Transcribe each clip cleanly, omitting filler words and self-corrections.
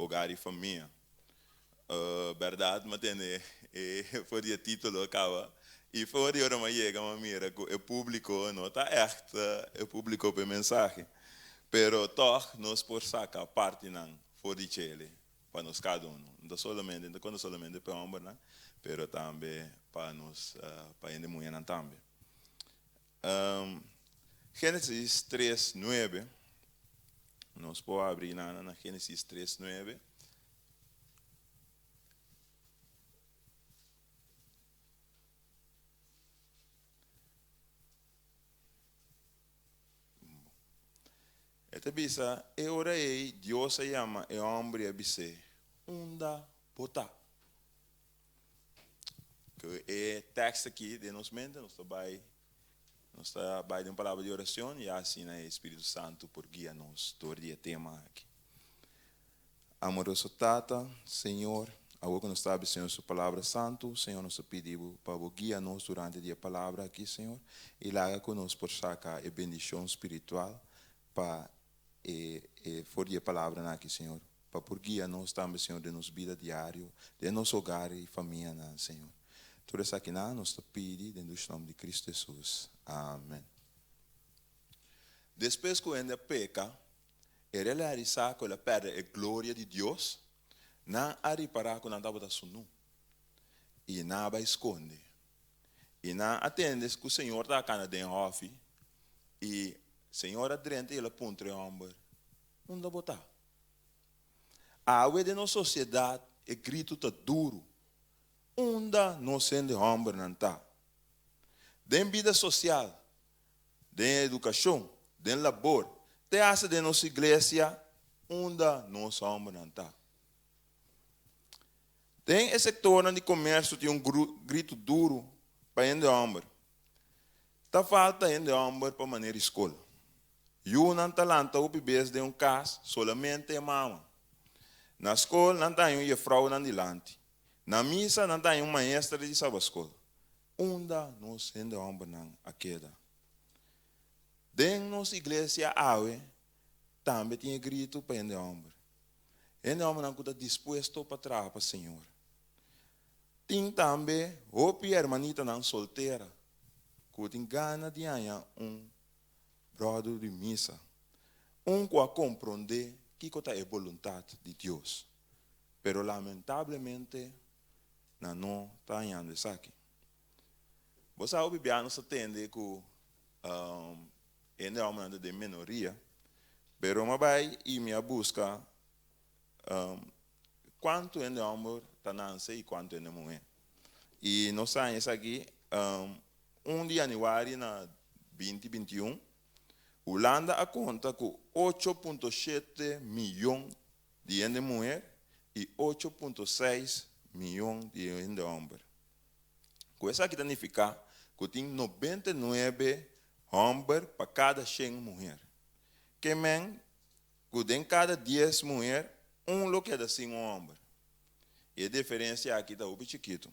Hogar i Famia. Bèrdat mi a tende e for di e título kaba i for di ora mi a yega mi a mira ku e públiko no ta ègt e públiko pa e mensahe. Pero tòg nos por saka partinan for di djele pa nos kada unu. No ta solamente, no ta konta solamente pa e hòmbernan, pero tambe pa nos, pa hende muhénan tambe. Génesis tres nuebe, nos por abri nana na Génesis tres nuebe. E ta bisa, E ora ei Dios a yama e hòmber i a bis'é, Unda bo ta? Ku e tèkst aki den nos mente, nos ta bai nos ta bai den un palabra di orashon i asina e Spiritu Santu por guia nos dor di e tema aki. Amoroso Tata, Señor, awor ku nos ta habri Señor su Palabra Santu, Señor nos ta pidi Bo pa Bo guia nos durante di e Palabra aki, Señor, i laga ku nos por saka e bendishon spiritual pa e e for di e palabranan aki, Señor, pa por guia nos tambe, Señor, den nos bida diario, den nos hogar i famianan, Señor. Tur esakinan nos ta pidi den dushi nomber di Cristo Hesus. Amen. Despues ku hende a peka, E realisá ku el a pèrdè e gloria di Dios, nan a ripará ku nan tabata sunú, i nan a bai skonde. I nan a tende ku Señor ta kana den hòfi, i Señor a drenta i el a puntra e hòmber, Unda bo ta? Awe den nos sosiedat e gritu ta duru, Unda nos hende hòmbernan ta? Den bida sosial, den edukashon, den labor, te hasta den nos iglesia unda nos hòmbernan ta. Den e sektornan di komersio tin un gritu duru pa hende hòmber. Ta falta hende hòmber pa manera di skol. Yunan ta lanta hopi bes den un kas solamente e mama. Na skol nan ta haña un jefrou nan dilanti. Na misa nan ta haña un maestra di sabaskol. Unda nos hende hòmbernan a keda? Den nos iglesia awe tambe tin e gritu pa hende hòmber. Hende hòmbernan ku ta dispuesto pa traha pa Señor. Tin tambe hopi hermanitanan soltera ku tin gana di haña un bròder di misa, un ku a komprondé kiko ta e boluntat di Dios. Pero lamentablemente nan no ta hañando esaki. Bo sa hopi bia nos ta tende ku hende hòmbernan ta den menoria, pero mi a bai i mi a buska kuantu hende hòmber ta nanse i kuantu hende muhé. I nos a haña esaki un di yanüari na binti 21, Hulanda a konta ku 8.7 miyon di hende muher i 8.6 miyon di hende hòmber. Ku esaki ta nifiká ku tin 99 hòmber pa kada shen muher. Ke men ku den kada dies muher, un lo keda sin un hòmber. I e diferensia aki ta hopi chikitu.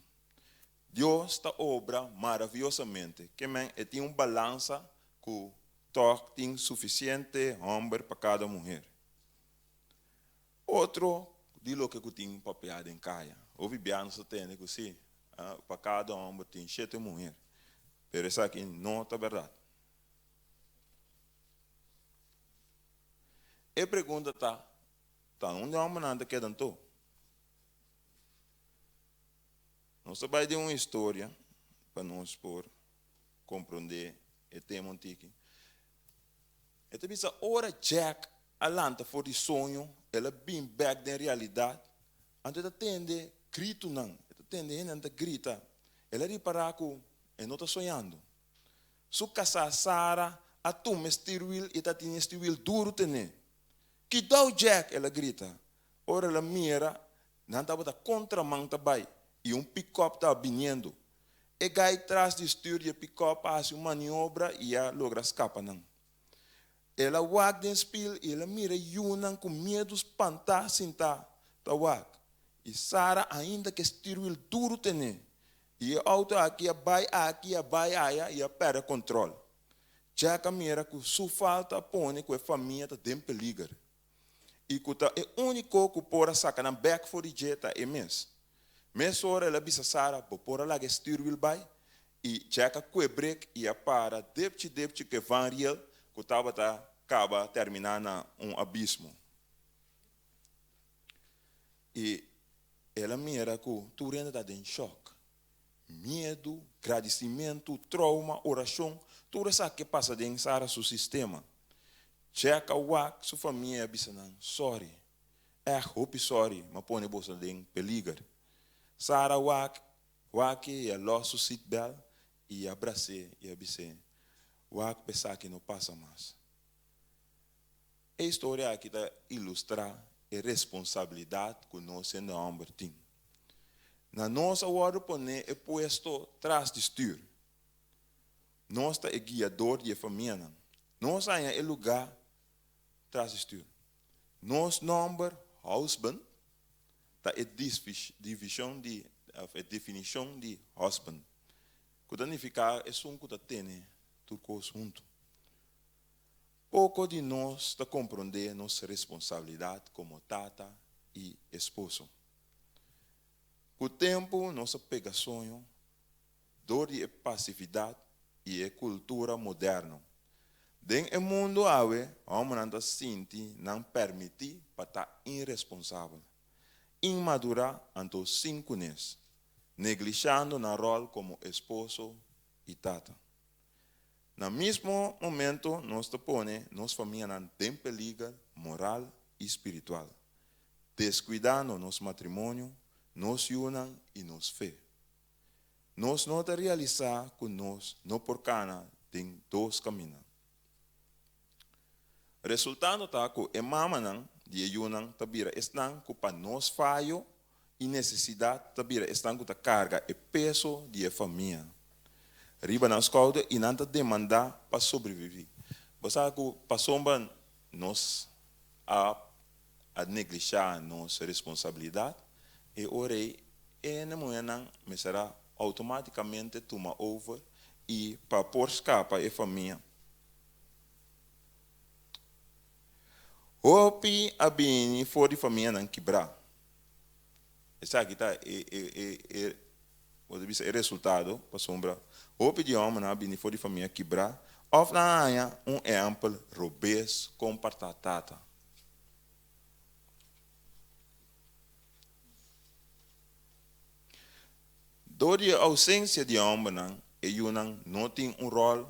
Dios ta obra maraviyosamente, ke men e tin un balansa ku tòg tin sufisiente hòmber pa kada muher. Otro di loke ku tin papia den kaya. Hopi bia nos ta tende ku si, pa kada hòmber tin shete muher. Pero esaki no ta bèrdat. E pregunta ta, ta unda e hòmbernan ta keda anto? Nos ta bai den un historia pa nos por komprondé e tema un tiki. E ta bisa ora Jack a lanta for di soño, el a bin bek den realidat, anto e ta tende gritunan, e ta tende hendenan ta grita. El a ripará ku e no ta soñando. Su kasá Sara a tuma e stirwil i ta tene e stirwil duru ten'é. Kidou Jack! el a grita. Ora el a mira, nan tabata kontraman ta bai i un pikòp tabata biniendo. E gai tras di stür di e pikòp a hasi un maniobra i a logra skapa nan. El a wak den spil i el a mira e yunan ku miedu spantá sintá ta wak. I Sara ainda ku e stirwil duru ten'é. I e outo aki a bai aki a bai aya i a pèrdè kontròl. Jack a mira ku su falta a pone ku e famia ta den peliger. i ku ta e úniko ku por a saka nan bèk for di dje ta e mes. Mesora el a bisa Sara, Bo por a laga e stuurwiel bai? I Jack a kue brek i a para depchi depchi ku e vanriel ku tabata kaba terminá na un abismo. I el a mira ku tur hende ta den shòk. Miedu, gradisimentu, trouma, orashon, tur esaki a pasa den Sara su sistema. Jack a wak su famia i a bisa nan, Sòri. Ègt hopi sòri, m'a pone boso den peliger. Sara wak wak i a lòs su seatbelt i a bras'é i a bis'é, Wak pa esaki no pasa mas. E historia aki ta ilustrá e responsabilidat ku nos hende hòmber tin. Na nos a wòrdu poné e puesto tras di stür. Nos ta e guiador di e famianan. Nos haña e lugá tras di stür. Nos nòmber husband ta e divishon di òf e definishon di husband, ku ta nifiká esun ku ta tene tur kos huntu. Poko di nos ta komprondé nos responsabilidat komo tata i esposo. Ku tempu nos a pega soño dor di e pasividat i e kultura moderno. Den e mundu awe hòmbernan ta sinti nan pèrmití pa ta iresponsabel, inmadurá anto sin kunes, neglishando nan ròl komo esposo i tata. Na mismo momento nos ta pone nos famianan den peliger moral i spiritual, deskuidando nos matrimonio, nos yunan i nos fe. Nos no ta realisá ku nos no por kana den dos kaminda. Resultando ta ku e mamanan di e yunan ta bira esnan ku pa nos fayo i nesesidat ta bira esnan ku ta karga e peso di e famia riba nan skouder i nan ta demandá pa sobreviví. Bo sa ku pasobra nos a a neglishá nos responsabilidat, e ora ei e hende muhénan mester a outomátikamente tuma over i pa por skapa e famia. Hopi a bini for di famianan kibrá. Esaki ta e e e e bo ta bisa e resultado pasobra hopi di hòmbernan a bini for di famia kibrá òf nan a haña un ehèmpel robes kon pa ta tata. Dor di e ousensia di hòmbernan e yunan no tin un ròl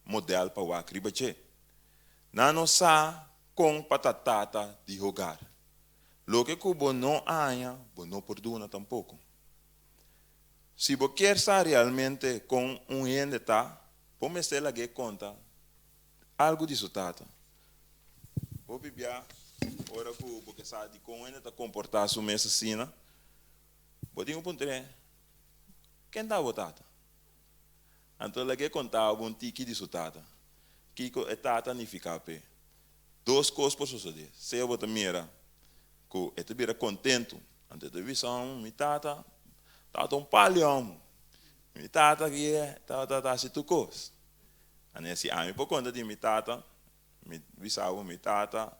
modèl pa wak riba dje. Nan no sa kon pa ta tata di hogar. Loke ku bo no haña, bo no por duna tampoko. Si bo kier sa realmente kon un hende ta, bo mester lag'é konta algu di su tata. Hopi bia, ora ku bo ke sa di kon un hende ta komportá su mes asina, bo tin ku puntr'é, Ken ta bo tata? Anto lag'é konta bo un tiki di su tata. Kiko e tata nifiká p'e? Dos kos por sosodé, sea bo ta mira ku e ta bira kontentu, anto e ta bisa, Mi tata tabata un pal di hòmber, mi tata ki e tabata ta hasi tur kos. Anto si ami por konta di mi tata, mi bisa bo mi tata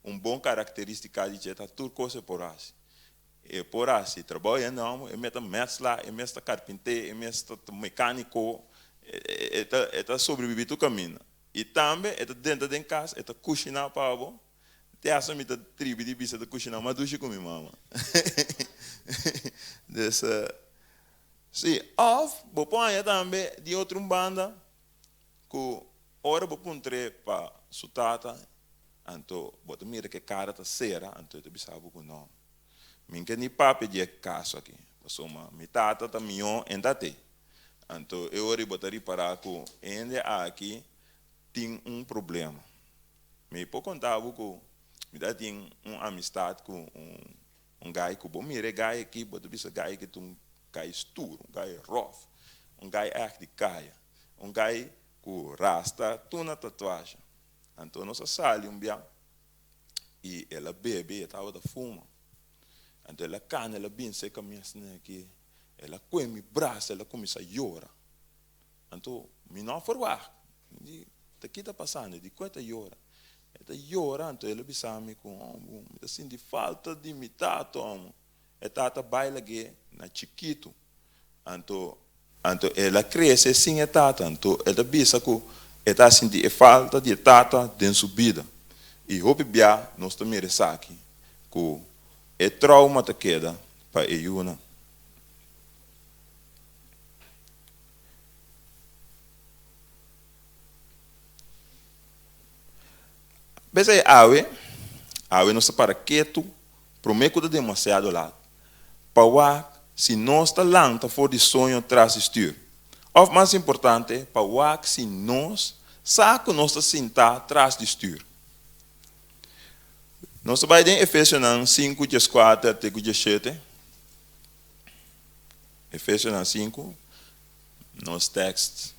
un bon karakterístika di dje ta tur kos e por hasi. E por hasi trabou hende hòmber, e mes ta mèsla, e mes ta karpinté, e mes ta mekániko, e ta sobrebibí tur kaminda. I tambe e ta drenta den kas, e ta kushiná pa bo. Te hasta mi ta tribi di bisa e ta kushiná mas dushi ku mi mama. Dus, si. Òf bo por haña tambe di otro un banda ku ora bo puntr'é pa su tata, anto bo ta mira ku e kara ta sera, anto e ta bisa bo ku no. Mi n'ke ni papia di e kaso aki, pasobra mi tata ta mihó en ta te. Anto e ora bo ta ripará ku hende aki tin un problema. Mi por konta bo ku mi ta tin un amistat ku un gai ku bo mira e gai aki bo ta bisa gai aki ta un gai stur, un gai ròf, un gai ègt di kaya, un gai ku rasta tur na tatuashe. Anto nos a sali un bia i el a bebe i e tabata fuma. Anto el a kana el a bin serka mi asina aki. El a kue mi brasa, el a kuminsá yora. Anto mi no a ferwagt. Mi di, Ta ki ta pasando? Di kue ta yora? E ta yora, anto el a bisa mi ku, Omo, mi ta sinti falta di mi tata, omo. E tata bai lag'é na chikitu. Anto, anto el a krese sin e tata. Anto el ta bisa ku e ta sinti e falta di e tata den su bida. I hopi bia nos ta mira esaki, ku e trauma ta keda pa e yunan. P'esei awe, awe nos ta para ketu promé ku ta demasiado lat, pa wak si nos ta lanta for di soño tras di stür. Òf mas importante, pa wak si nos sa ku nos ta sintá tras di stür. Nos ta bai den Efesionan sinku dieskuater te ku diesshete. Efesionan sinku, nos tèkst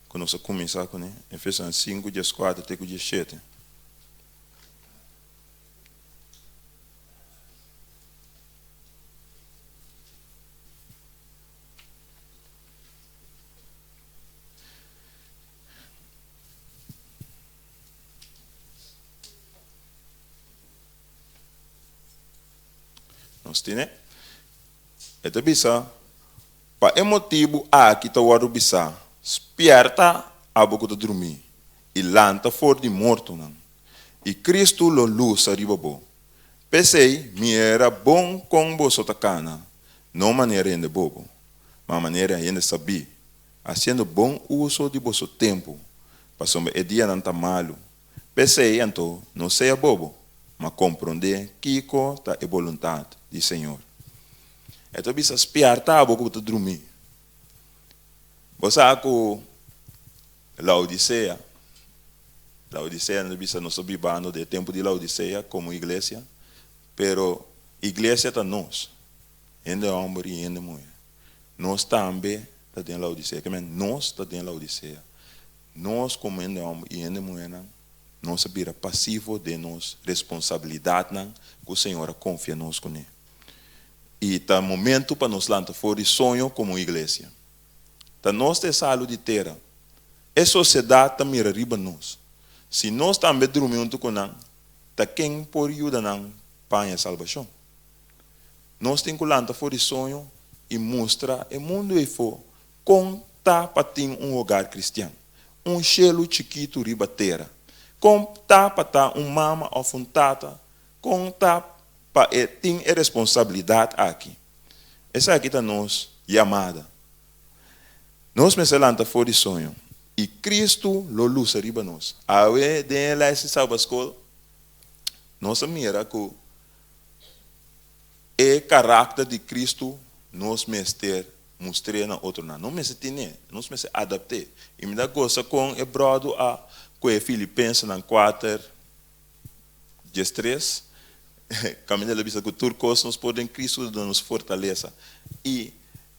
ku nos a kuminsá kuné, Efesionan sinku dieskuater te ku diesshete. Nos tine. E ta bisa, Pa e motibu aki ta wòrdu bisá, Spièrta, abo ku ta drumí, i lanta for di mortonan, i Kristu lo lusa riba bo. P'esei, mira bon kon boso ta kana, no manera hende bobo, ma manera hende sabí, hasiendo bon uso di boso tempu, pasobra e dianan ta malu. P'esei anto, no sea bobo, ma komprondé kiko ta e boluntat di Señor. E ta bisa, Spièrta abo ku bo ta drumí. Bo sa ku Laodisea, Laodisea nos ta bisa nos ta bibando den e tempu di Laodisea komo iglesia, pero iglesia ta nos, hende hòmber i hende muhé. Nos tambe ta den Laodisea, ke men nos ta den Laodisea. Nos komo hende hòmber i hende muhénan, nos a bira pasivo den nos responsabilidatnan ku Señor a konfia nos kuné. I ta momentu pa nos lanta for di soño komo iglesia. Ta nos ta e salu di tera. E sosiedat ta mira riba nos. Si nos tambe drumi huntu ku nan, ta ken por yuda nan pa haña salbashon? Nos tin ku lanta for di soño i mustra e mundu eifó Kon ta pa tin un hogar kristian, un shelu chikitu riba tera? Kon ta pa ta un mama òf un tata? Kon ta pa e tin e responsabilidat aki? Esaki ta nos yamada. Nos mester lanta for di soño, i Kristu lo lusa riba nos. Awe den e lès di Sabaskol, nos a mira ku e karakter di Kristu nos mester Mustr'é na otronan. No mester tin'é, nos mester adapt'é. I mi ta gosa kon e bròdu a kohe Filipensenan kuater, diestres, kaminda el a bisa ku tur kos nos por den Kristu ta duna nos fortalesa. I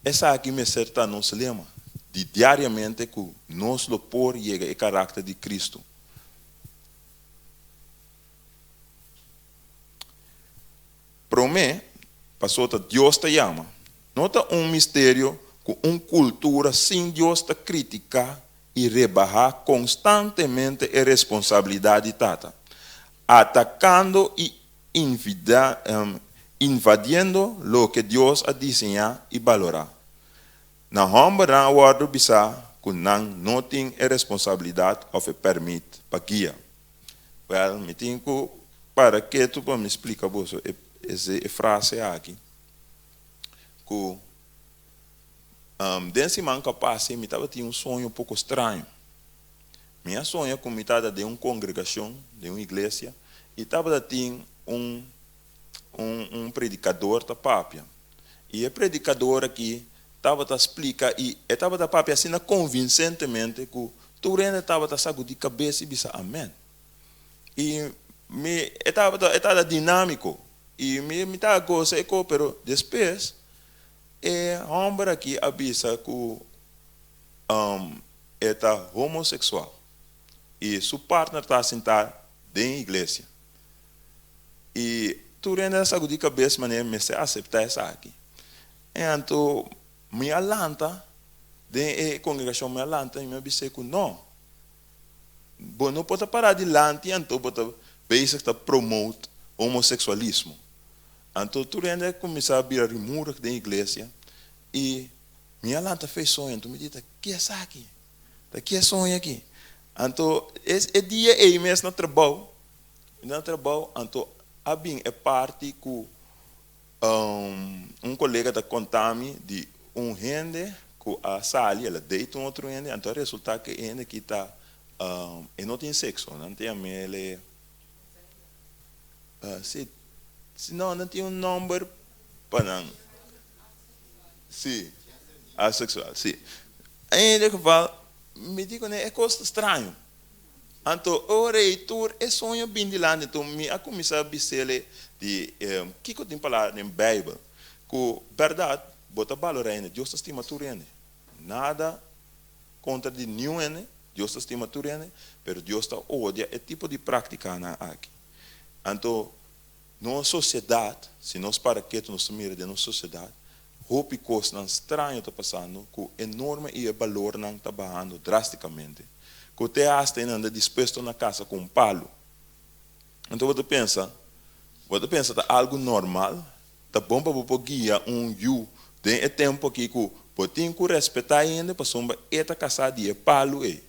esaki mester ta nos lema di diariamente ku nos lo por yega e karakter di Kristu. Promé, pasobra ta Dios ta yama. No ta un misterio ku un kultura sin Dios ta kritiká i rebahá konstantemente e responsabilidat di tata, atakando i invadiendo loke Dios a diseñá i balorá. Na hòmbernan a wòrdu bisá ku nan no tin e responsabilidat òf e pèrmit pa guia. Wèl, mi tin ku para ketu pa mi splika boso e e frase aki, ku den siman ku a pasa mi tabatin un soño poko straño. Mi a soña ku mi tabata den un kongregashon, den un iglesia, i tabata tin un un un predikador ta papia. I e predikador aki tabata splika i e tabata papia asina konvinsentemente ku tur hende tabata sagudí kabes i bisa amèn. I mi e tabata e tabata dinámiko i mi mi tabata gosa e ko pero despues e hòmber aki a bisa ku e ta homoseksual i su partner ta sintá den iglesia. I tur hende a sagudí kabes manera mester aseptá esaki. E anto mi a lanta den e kongregashon, mi a lanta i mi a bis'é ku no. Bo no por ta pará dilanti anto bo ta bezig ta promote homoseksualismo. Anto tur hende a kuminsá bira rimurig den iglesia i mi a lanta fe soño anto mi di ta ki esaki? Ta ki e soño aki? Anto e dia ei mes na trabou, mi ta na trabou anto a bin e parti ku Un kolega ta konta mi di un hende ku a sali, el a date un otro hende, anto a resulta ku e hende aki ta, e no tin sekso, nan ta yam'el e, si, si no, nan tin un nòmber pa nan, si, aseksual, si. En ieder geval, mi di kuné e kos ta straño. Anto ora ei tur e soño bin dilanti, anto mi a kuminsá bis'el di kiko tin palabra den Beibel ku bèrdat bo ta balorá hende, Dios ta stima tur hende, nada kontra di niun hende, Dios ta stima tur hende, pero Dios ta odia e tipo di práktikanan aki. Anto nos sosiedat, si nos para ketu nos ta mira den nos sosiedat, hopi kosnan straño ta pasando ku e norma i e balornan ta bahando drástikamente, ku te asta e nan ta dispuesto na kasa ku un palu. Anto bo ta pensa, bo ta pensa ta algu normal? Ta bon pa bo por guia un yu den e tempu aki ku bo tin ku respetá e hende pasobra e ta kasá di e palu ei.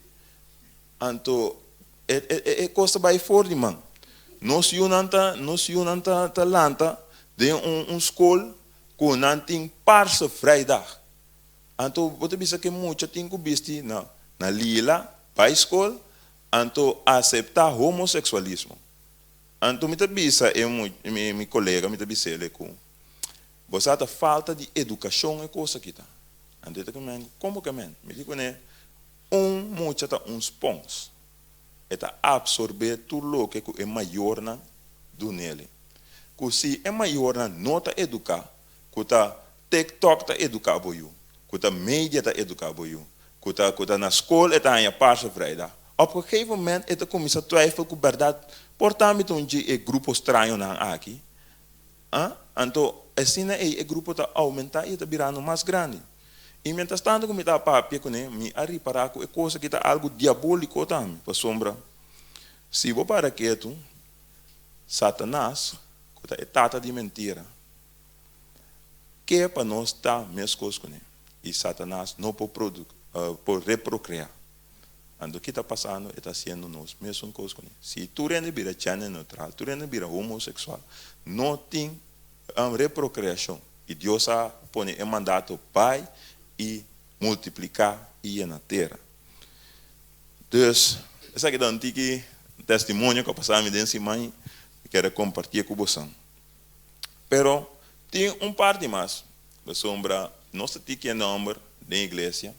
Anto e e e kos ta bai for di man. Nos yunan ta nos yunan ta ta lanta den un un skol ku nan tin Paarse Vrijdag. Anto bo ta bisa ku e mucha tin ku bisti na na lila bai skol, anto aseptá homoseksualismo. Anto mi ta bisa e mi mi kolega mi ta bis'el ku bo sa ta falta di edukashon e kos aki ta. Anto e ta komen komo ke men? Mi di kuné Un mucha ta un spons. E ta absorbé tur loke ku e mayornan dun'el. Ku si e mayornan no ta eduká, ku ta TikTok ta eduká bo yu, ku ta media ta eduká bo yu, ku ta ku ta na skol e ta haña parse vrijdag. Op gegeven moment e ta kuminsá twijfel ku bèrdat por ta mi ta un dje e grupo strañonan aki. A Anto asina ei e grupo ta oumentá i e ta birando mas grandi. I mientras tanto ku mi ta papia kuné, mi a ripará ku e kos aki ta algu diabóliko tambe, pasobra si bo para ketu, Satanas, ku ta e tata di mentira, ke pa nos ta meskos kuné, i Satanas no por por reprokreá. Anto ki ta pasando? E ta hasiendo nos mesun kos kuné. Si tur hende bira gender neutral, tur hende bira homoseksual, no tin reprokreashon. I Dios a pone e mandato bai i multipliká i yena tera. Dus, esaki ta un tiki testimonio ku a pasa mi den siman i mi kere kompartié ku boso. Pero tin un parti mas, pasobra nos ta tiki e nòmber den iglesia.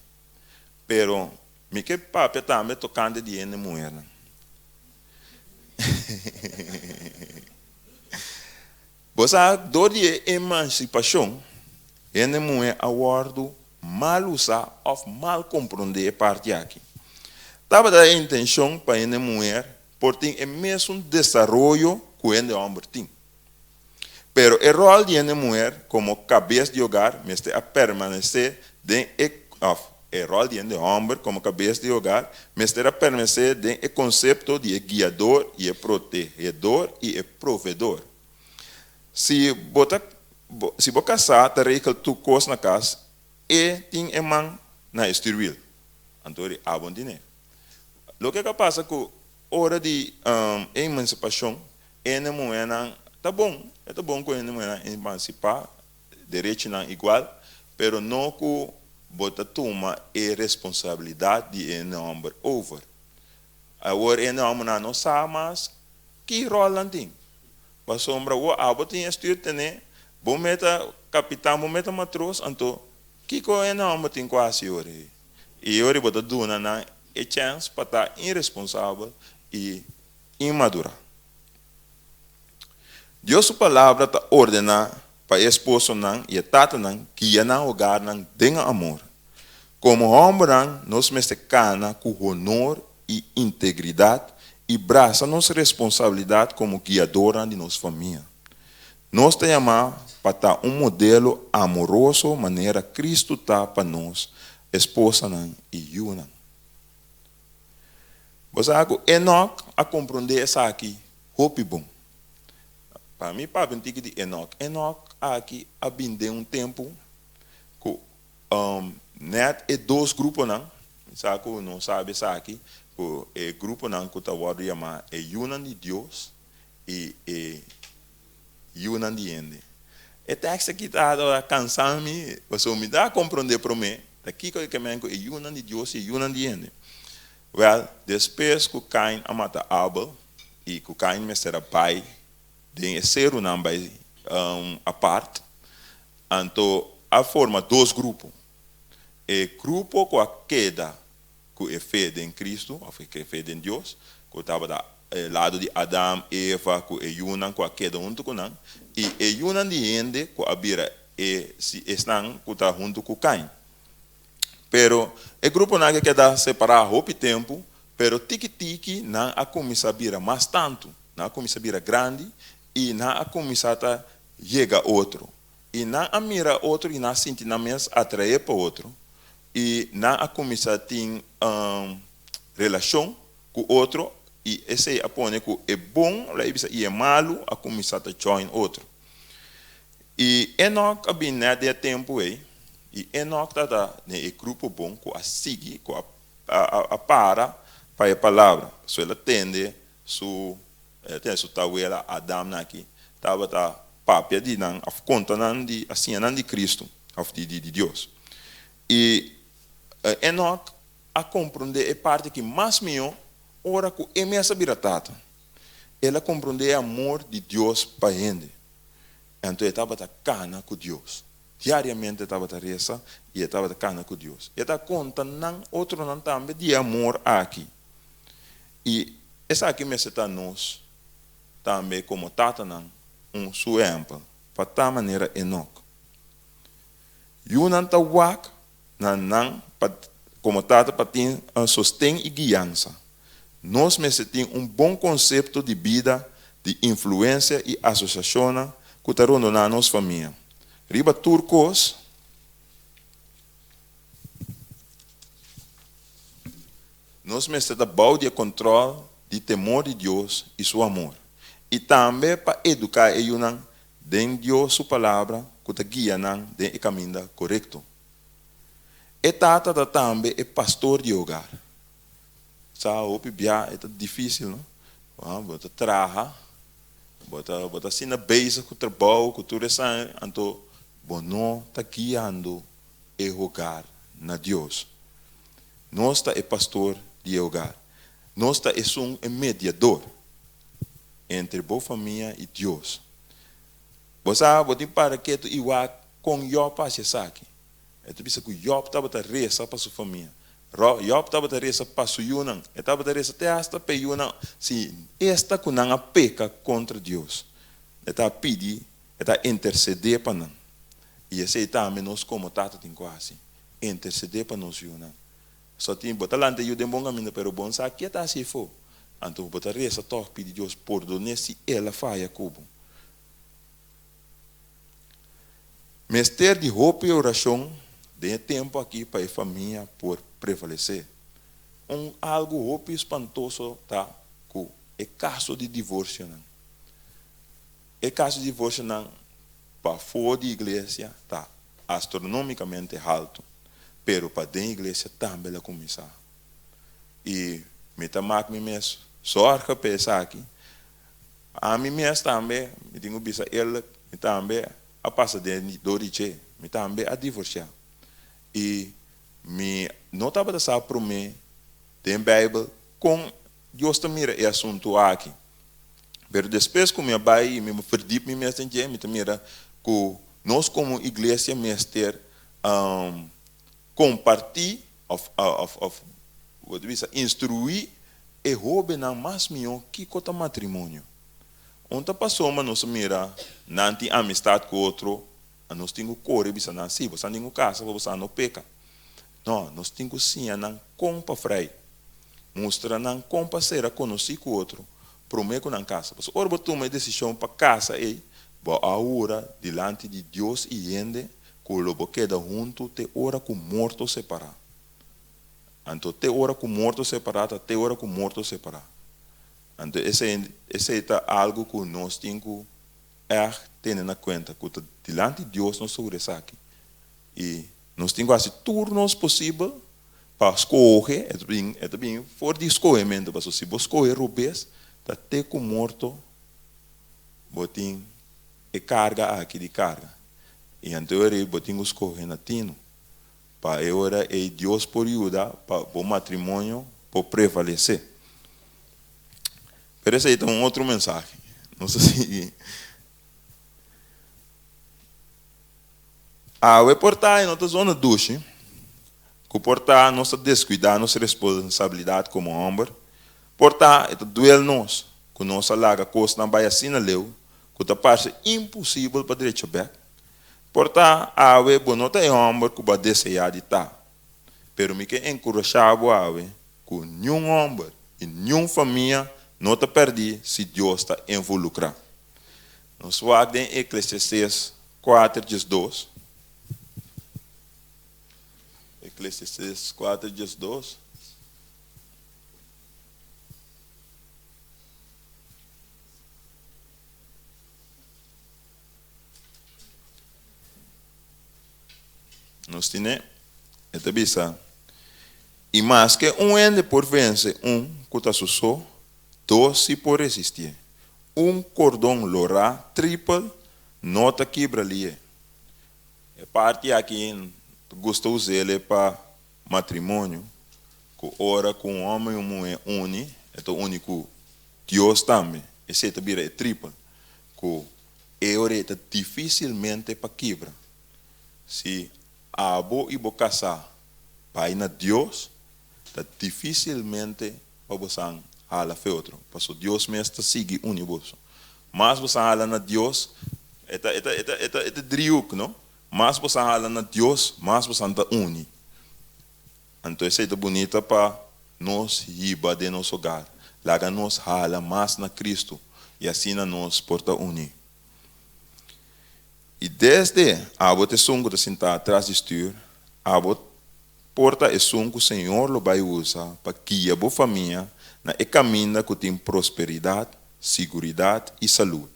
Pero mi ke papia tambe tokante di hende muhernan. Bo sa, dor di e emansipashon, hende muher a wòrdu mal usá òf mal komprondé e parti aki. Tabata e intenshon pa hende muher por tin e mesun desaroyo ku hende hòmber tin. Pero e ròl di hende muher komo kabes di hogar mester a permanesé den e òf e ròl di hende hòmber komo kabes di hogar mester a permanesé den e konsepto di e guiador i e protegedor i e provedor. Si bo ta si bo kasá ta regel tur kos na kas e tin e man na e stuurwiel. Anto ri abo no tine. Loke a pasa ku ora di e emansipashon Hende muhénan ta bon, e ta bon ku hende muhénan emansipá, derechinan igual, pero no ku bo ta tuma e responsabilidat di e hende hòmber over. Awor e hende hòmbernan no sa mas ki ròl nan tin, pasobra awor abo tin e stür tené, bo meta kapitan, bo meta matros, anto kiko e hende hòmber tin ku hasi ora ei? I ora bo ta duna nan e chèns pa ta iresponsabel i inmadurá. Dios su Palabra ta ordená pa e esposonan i e tatanan guia nan hogarnan den amor. Komo hòmbernan, nos mester kana ku honor i integridat i brasa nos responsabilidat komo guiadornan di nos famia. Nos ta yamá pa ta un modelo amoroso manera Kristu ta pa nos esposanan i yunan. Bo sa ku Enok a komprondé esaki hopi bon. Pa mi papia un tiki di Enok. Enok aki a bin den un tempu ku nèt e dos gruponan, mi sa ku nos sabi esaki, ku e gruponan ku ta wòrdu yamá e yunan di Dios i e yunan di hende. E tekst aki ta kansa mi, pasobra mi ta komprondé promé ta kiko e ke men ku e yunan di Dios i e yunan di hende. Wèl, despues ku Kain a mata Abel i ku Kain mester a bai den e serunan bai apart, anto a forma dos grupo. E grupo ku a keda ku e fe den Kristu, òf ku e fe den Dios, ku tabata e lado di Adam, Eva ku e yunan ku a keda huntu ku nan, i e yunan di hende ku a bira e esnan ku ta huntu ku Kain. Pero e gruponan a keda separá hopi tempu, pero tiki tiki nan a kuminsá bira mas tantu, nan a kuminsá bira grandi i nan a kuminsá ta yega otro. I nan a mira otro i nan a sinti nan mes atraé pa otro i nan a kuminsá tin relashon ku otro i esei a pone ku e bon, lo a bisa, i e malu a kuminsá ta join otro. I Enok a bin nèt den e tempu ei, i Enok tabata den e grupo bon ku a sigui, ku a a para pa e palabra. So el a tende su, el a tende su tawela Adam aki tabata papia di nan òf konta nan di, a siña nan di Kristu òf di di Dios. I Enok a komprondé e parti aki mas mihó ora ku e mes a bira tata. El a komprondé e amor di Dios pa hende. Anto e tabata kana ku Dios. Diariamente e tabata resa i e tabata kana ku Dios. E ta konta nan otronan tambe di e amor aki. I esaki mester ta nos tambe komo tatanan un su ehèmpel pa ta manera Enok. Yunan ta wak na nan pa komo tata pa tin sosten i guiansa. Nos mester tin un bon konsepto di bida, di influensia i asosiashonnan ku ta rondoná nos famia. Riba tur kos, nos mester ta bou di e kontròl di temor di Dios i su amor, i tambe pa eduká e yunan den Dios su Palabra ku ta guia nan den e kaminda korekto. E tata ta tambe e pastor di e hogar. Sa hopi bia e ta dificil no. Bo ta traha, bo ta bo ta asina bezig cu trabou cu tur esnan anto bo no ta guiando e hogar na Dios. Nos ta e pastor di e hogar. Nos ta esun e mediador entre bo famia y Dios. Bo sa bo tin para ketu y wak con Job a haci esaki. E ta bisa ku Yòb tabata resa pa su famia. Yòb tabata resa pa su yunan. E tabata resa te asta pa e yunan si esta ku nan a peka kontra Dios. E ta pidi, e ta intersedé pa nan. I esei tambe nos komo tata tin ku hasi, intersedé pa nos yunan. So tin, bo ta lanta e yu den bon kaminda, pero bo no sa ke ta hasi efo. Anto bo ta resa tòg pidi Dios pordon'é si el a faya ku bo. Mester di hopi orashon den e tempu aki pa e famia por prevalesé. Un algu hopi spantoso ta ku e kaso di divorsionan. E kaso di divorsionan pafó di iglesia ta astronomikamente haltu, pero paden iglesia tambe el a kuminsá. I mi ta mak mi mes sòrga pa esaki. Ami mes tambe, mi tin ku bisa eerlijk, mi tambe a pasa den dor di dje. Mi tambe a divorsiá. I mi no tabata sa promé den Bijbel kon Dios ta mira e asuntu aki. Pero despues ku mi a bai i mi a verdiep mi mes den dje, mi ta mira ku nos komo iglesia mester kompartí òf òf bo ta bisa instruí e hóbennan mas mihó kiko ta matrimonio. Un ta pasobra nos a mira nan tin amistat ku otro, a nos tin ku kore bisa nan, sí, boso tin ku kasa pa boso no peka. No, nos tin ku siña nan kon pa frei, mustra nan kon pa sera konosí ku otro promé ku nan kasa. Pasobra ora bo tuma e desishon pa kasa ei, bo a hura dilanti di Dios i hende ku lo bo keda huntu te ora ku morto separá. Anto te ora ku morto separá ta te ora ku morto separá. Anto esei esei ta algu ku nos tin ku ègt tene na kuenta ku ta dilanti Dios nos ta hura esaki. I nos tin ku hasi tur nos posibel pa skohe, e ta bin e ta bin for di skohementu, pasobra si bo skohe robes ta te ku morto bo tin e karga aki di karga. I anto ora bo tin ku skohe na tinu. Pa e ora ei Dios por yuda pa bo matrimonio por prevalesé. Pero esei ta un otro mensahe. Nos ta sigui. Awe por ta e no ta zona dushi ku por ta nos ta deskuidá nos responsabilidat komo hòmber. Por ta e ta duel nos ku nos a laga kosnan bai asina leu ku ta parse imposibel pa drecha bèk. Por ta awe bo no ta e hòmber ku bo a deseá di ta, pero mi ke enkurashá bo awe ku niun hòmber i niun famia no ta pèrdí si Dios ta involukrá. Nos wak den Eklesiastés kuater diesdos. Eklesiastés kuater diesdos. Nos tine, e ta bisa, I maske un hende por vense un ku ta su so, dos si por resistié. Un kordon lorá tripel no ta kibra lié. E parti aki ta gusta us'el pa matrimonio, ku ora ku un hòmber i un muhé uni, e ta uni ku Dios tambe. Esei ta bira e tripel. Ku e ora ei ta difisilmente pa kibra. Si abo i bo kasá bai na Dios, ta difisilmente pa bosan hala fe otro, pasobra Dios mes ta sigui uni boso. Mas bosan hala na Dios, e ta, e ta, e ta, e ta, e ta driehoek, no? Mas bosan hala na Dios, mas bosan ta uni. Anto esei ta bunita pa nos hiba den nos hogar. Laga nos hala mas na Cristo i asina nos por ta uní. I desde abo ta esun ku ta sintá tras di stür, abo por ta esun ku Señor lo bai usa pa guia bo famia na e kaminda ku tin prosperidat, siguridat i salud.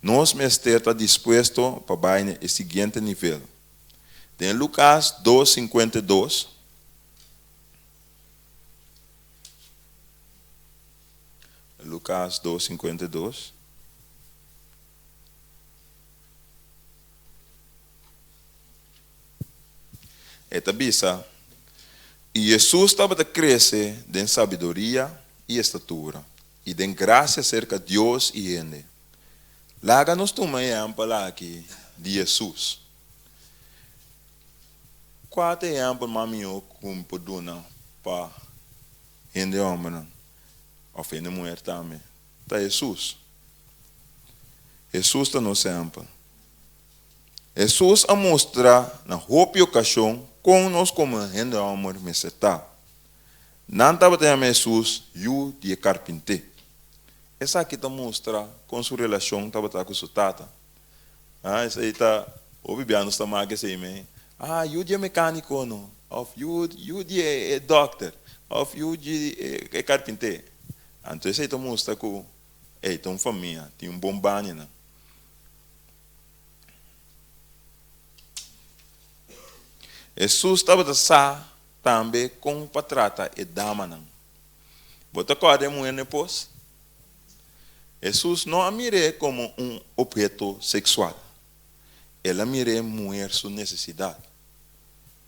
Nos mester ta dispuesto pa bai na e siguiente nivel. Den Lukas dos sinkuenta i dos, Lukas dos sinkuenta i dos, e ta bisa, I Hesus tabata krese den sabiduria i estatura, i den grasia serka Dios i hende. Laga nos tuma e ehèmpel aki di Hesus. Kua ta e ehèmpel mas mihó ku mi por duna pa hende hòmbernan òf hende muher tambe? Ta Hesus. Hesus ta nos ehèmpel. Hesus a mustra na hopi okashon kon nos komo hende hòmber mester ta. Nan tabata yama Hesus yu di e karpinté. Esaki ta mustra kon su relashon tabata ku su tata. Ah, esei ta, hopi bia nos ta maka esei mei. Ah, yu di e mekaniko no, òf yu, yu di e dòkter, òf yu di e karpinté. Anto esei ta mustra ku, ei, ta un famia, tin un bon banianan. Hesus tabata sa tambe kon pa trata e damanan. Bo ta kòrda e muher n'e pos? Hesus no a mir'é komo un opheto seksual. El a mir'é muher su nesesidat.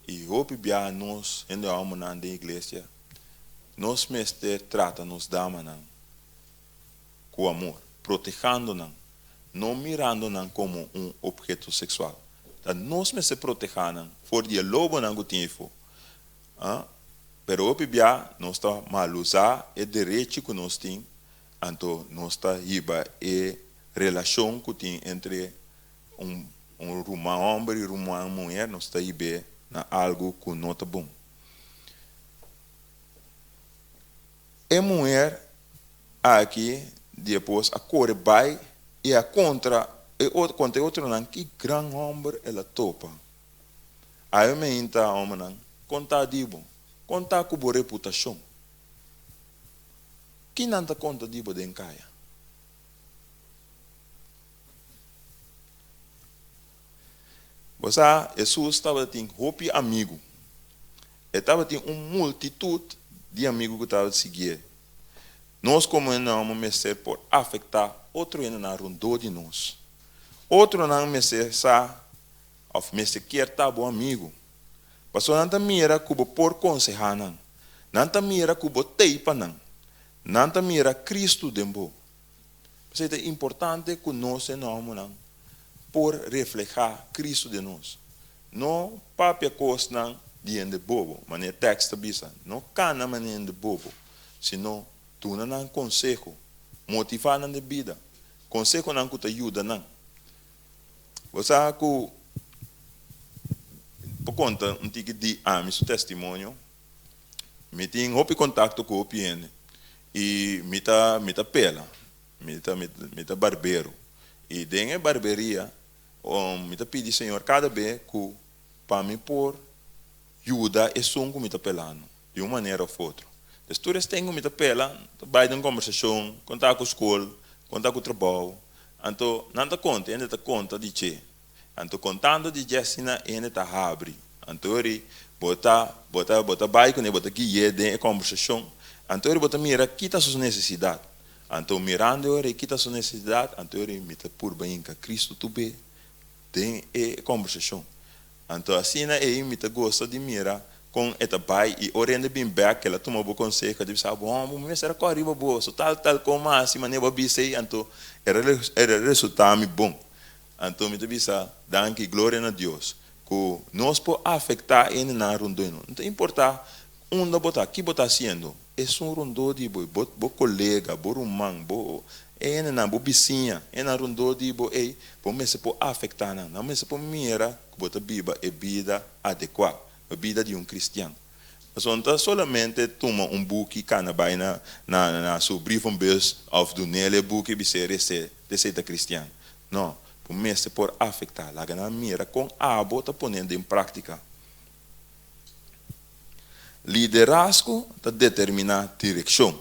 I hopi biaha nos hende hòmbernan den iglesia, nos mester trata nos damanan ku amor, protehando nan, no mirando nan komo un opheto seksual. Ta nos mester protehá nan for di e lobonan ku tin eifó. Pero hopi bia nos ta malusá e derechi ku nos tin, anto nos ta hiba e relashon ku tin entre un un ruman hòmber i ruman muher, nos ta hib'é na algu ku no ta bon. E muher aki diepos a kore bai i a kontra e konta e otronan ki gran hòmber el a topa. Awe meinta, hòmbernan, konta di bo. Kon ta ku bo reputashon? Ki nan ta konta di bo den kaya? Bo sa, Hesus tabatin hopi amigu. E tabatin un multitut di amigu ku tabata siguié. Nos komo hende hòmber mester por afektá otro hendenan rondó di nos. Otronan mester sa òf mester kier ta bo amigu. Pasobra nan ta mira ku bo por konsehá nan. Nan ta mira ku bo t'ei pa nan. Nan ta mira Kristu den bo. P'esei ta importante ku nos e nòmbernan por reflehá Kristu den nos. No papia kosnan di hende bobo, manera e tèks ta bisa, no kana manera hende bobo, sino duna nan konseho, motivá nan den bida, konsehonan ku ta yuda nan. Bo sa ku por konta un tiki di ami su testimonio. Mi tin hopi kontakto ku hopi hende i mi ta mi ta pela, mi ta mi ta barbero i den e barberia mi ta pidi Señor kada be ku pa mi por yuda esun ku mi ta pelando di un manera of otro. Des tur esten ku mi ta pela ta bai den kombersashon, kon ta ku skol, kon ta ku trabou, anto nan ta konta, hende ta konta di dje. Anto kontando di dje asina hende ta habri. Anto ori bo ta bo ta bo ta bai kuné, bo ta gui'é den e kombersashon. Anto ori bo ta mira ki ta su nesesidat. Anto mirando e ori ki ta su nesesidat, anto ori mi ta purba hinka Kristu tub'é den e kombersashon. Anto asina ei mi ta gosta di mira kon e ta bai i ora hende bin bek el a tuma bo konseho e ta bisa bo homber mi mester a kore riba bo so tal tal kon mas hasi manera bo a bisa ei anto e resulta mi bon. Anto mi ta bisa, Danki, gloria na Dios, ku nos por afektá hendenan rondó nos. No ta importá unda bo ta, ki bo ta hasiendo, esun rondó di bo, bo bo kolega, bo ruman, bo e hendenan, bo bisiña, hendenan rondó di bo ei, bo mester por afektá nan. Nan mester por mira ku bo ta biba e bida adekuá, e bida di un kristian. Pasobra no ta solamente tuma un buki kana bai na na su brievenbus òf dun'el e buki bis'é res'é esei ta kristian. No, bo mester por afektá. Laga nan mira kon abo ta pon'é den práktika. Liderazgo ta determiná direkshon.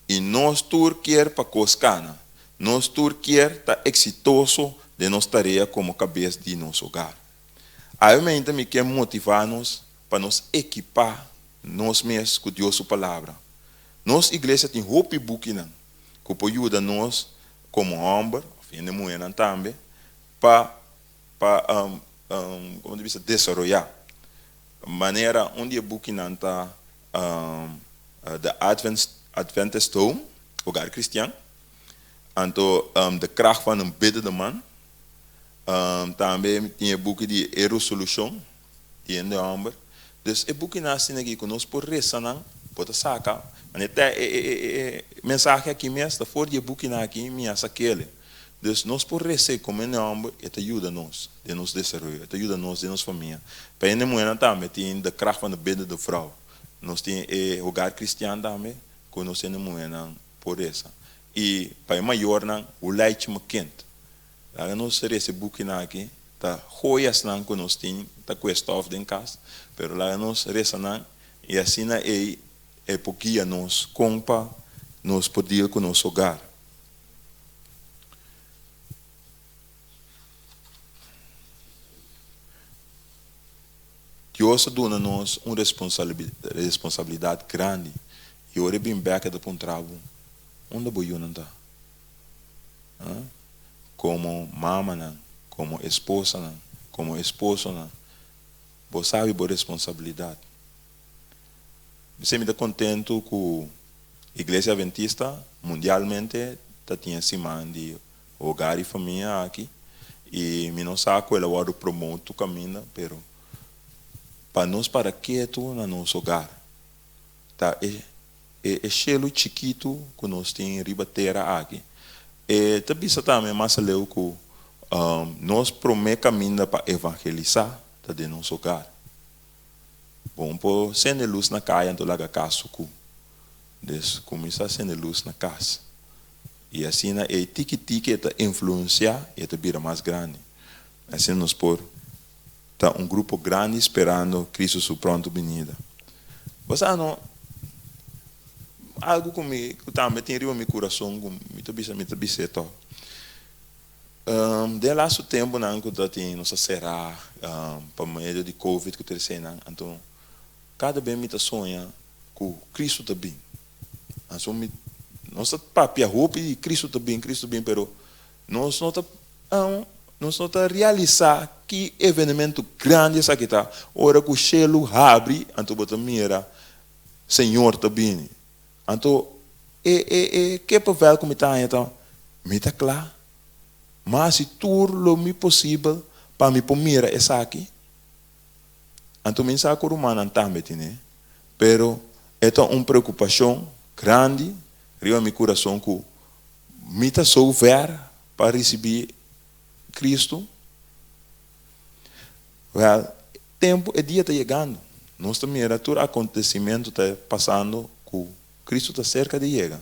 I nos tur kier pa kos kana. Nos tur kier ta eksitoso den nos tarea komo kabes di nos hogar. Awe mainta mi kier motivá nos pa nos ekipá nos mes ku Dios su Palabra. Nos iglesia tin hopi bukinan ku por yuda nos komo hòmber òf hende muhénan tambe pa pa komo ta bisa desaroyá. Manera un di e bukinan ta The Adventist Home, Hogar Kristian, anto De Kracht van een Biddende Man, tambe tin e buki di E Resolushon. di hende hòmber. Dus e bukinan asina aki ku nos por resa nan, bo ta saka. Mane te e e e mensahe aki mes ta for di e bukinan aki mi a sak'el. Dus nos por resa e komo hende hòmber, e ta yuda nos den nos desaroyo, e ta yuda nos den nos famia. Pa hende muhénan tambe tin De Kracht van de Biddende Vrouw. Nos tin e Hogar Kristian tambe ku nos hende muhénan por resa. I pa e mayornan, Hoe leid je mijn kind? Laga nos resa e bukinan aki. Ta joyasnan ku nos tin ta kue stòf den kas, pero laga nos resa nan i asina ei e por guia nos kon pa nos por deal ku nos hogar. Dios a duna nos un responsabilidat grandi i ora e bin bèk e ta puntra bo, Unda bo yunan ta? Komo mamanan, komo esposanan, komo esposonan, bo sabi bo responsabilidat. P'esei mi ta kontentu ku Iglesia Adventista mundialmente ta tin e siman di hogar i famia aki i mi no sa ku el a wòrdu promote tur kaminda, pero pa nos para ketu na nos hogar ta e E shelu chikitu ku nos tin riba tera aki. E ta bisa tambe mas aleu ku nos promé kaminda pa evangelisá ta den nos hogar. Bon por sende lus na kaya anto laga kas sukú. Des kuminsá sende lus na kas. I asina ei tiki tiki e ta influensiá i e ta bira mas grandi. Asina nos por ta un grupo grandi sperando Cristo su pronto binida. Bo sa no, algu ku mi ku tambe tin riba mi kurason ku mi ta bisa mi ta bis'é tòg. Den lastu tempunan ku ta tin nos a será pa medio di covid ku tur eseinan, anto kada bes mi ta soña ku Cristo ta bin. Anto mi nos ta papia hopi di Cristo ta bin, Cristo ta bin, pero nos no ta nos no ta realisá ki evenemento grandi esaki ta ora ku shelu habri anto bo ta mira Señor ta bini. Anto e e e kippenvel ku mi ta haña ta mi ta kla ma hasi tur lo mi posibel pa mi por mira esaki. Anto mi sa ku rumannan tambe tine, pero e ta un preokupashon grandi riba mi kurason ku mi ta so ver pa risibí Kristu. Wèl, tempu e dia ta yegando. Nos ta mira tur akontesimentu ta pasando ku Kristu ta serka di yega.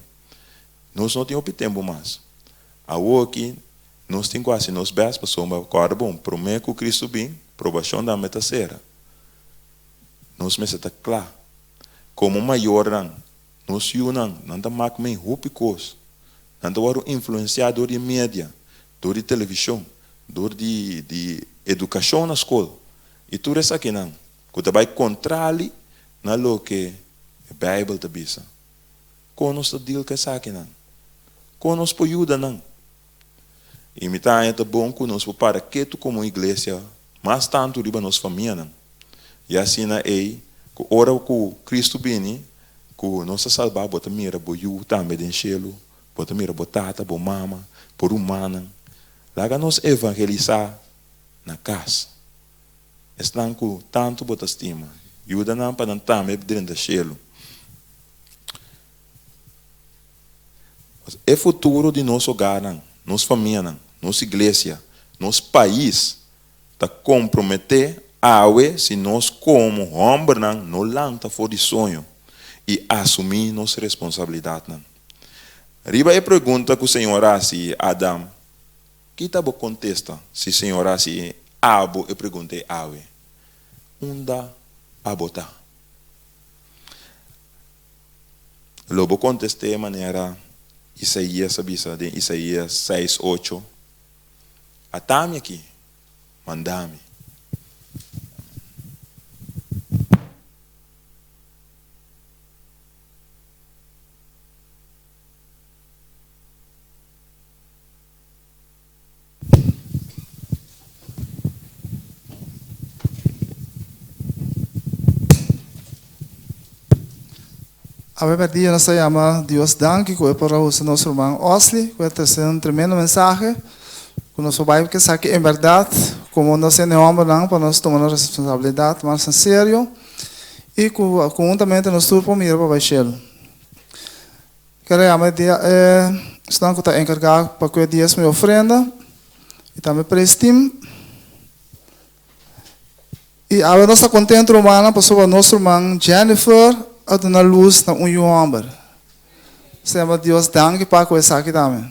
Nos no tin hopi tempu mas. Awoki nos tin ku hasi nos bèst pasobra kòrda bon, promé ku Kristu bin, probashon tambe ta sera. Nos mester ta kla. Komo mayornan, nos yunan, nan ta mak mei hopi kos. Nan ta wòrdu influensiá dor di e media, dor di televishon, dor di di edukashon na skol i tur esakinan ku ta bai kontrali na loke e Beibel ta bisa. Kon nos ta deal ku esakinan? Kon nos por yuda nan? I mi ta haña ta bon ku nos por para ketu komo iglesia mas tantu riba nos famianan. I asina ei ku ora ku Kristu bini, ku nos ta salbá, bo ta mira bo yu tambe den shelu, bo ta mira bo tata, bo mama, bo rumannan. Laga nos evangelisá na kas. Esnan ku tantu bo ta stima, yuda nan pa nan tambe drenta shelu. E futuro di nos hogarnan, nos famianan, nos iglesia, nos pais ta komprometé awe si nos komo hòmbernan no lanta for di soño i asumí nos responsabilidatnan. Riba e pregunta ku Señor a hasi Adam, ki ta bo kontesta si Señor a hasi abo e pregunta ei awe? Unda abo ta? Lo bo kontest'é manera Isaías a bisa den Isaías seis ocho, Ata mi aki, manda mi. Awe merdia nos ta yama Dios danki ku e por a usa nos ruman Osley ku e trese un tremendo mensahe ku nos por bai ku esaki en bèrdat komo nos hende hòmbernan pa nos tuma nos responsabilidat mas en serio i ku konhuntamente nos tur por mira pa bai shelu. Kere yama e dia e esnan ku ta enkargá pa ku e diesmo i ofrenda i tambe praise team. I awe nos ta kontentu rumannan pasobra nos ruman Jennifer a duna lus na un yu hòmber. Nos ta yama Dios danki pa ku esaki tambe.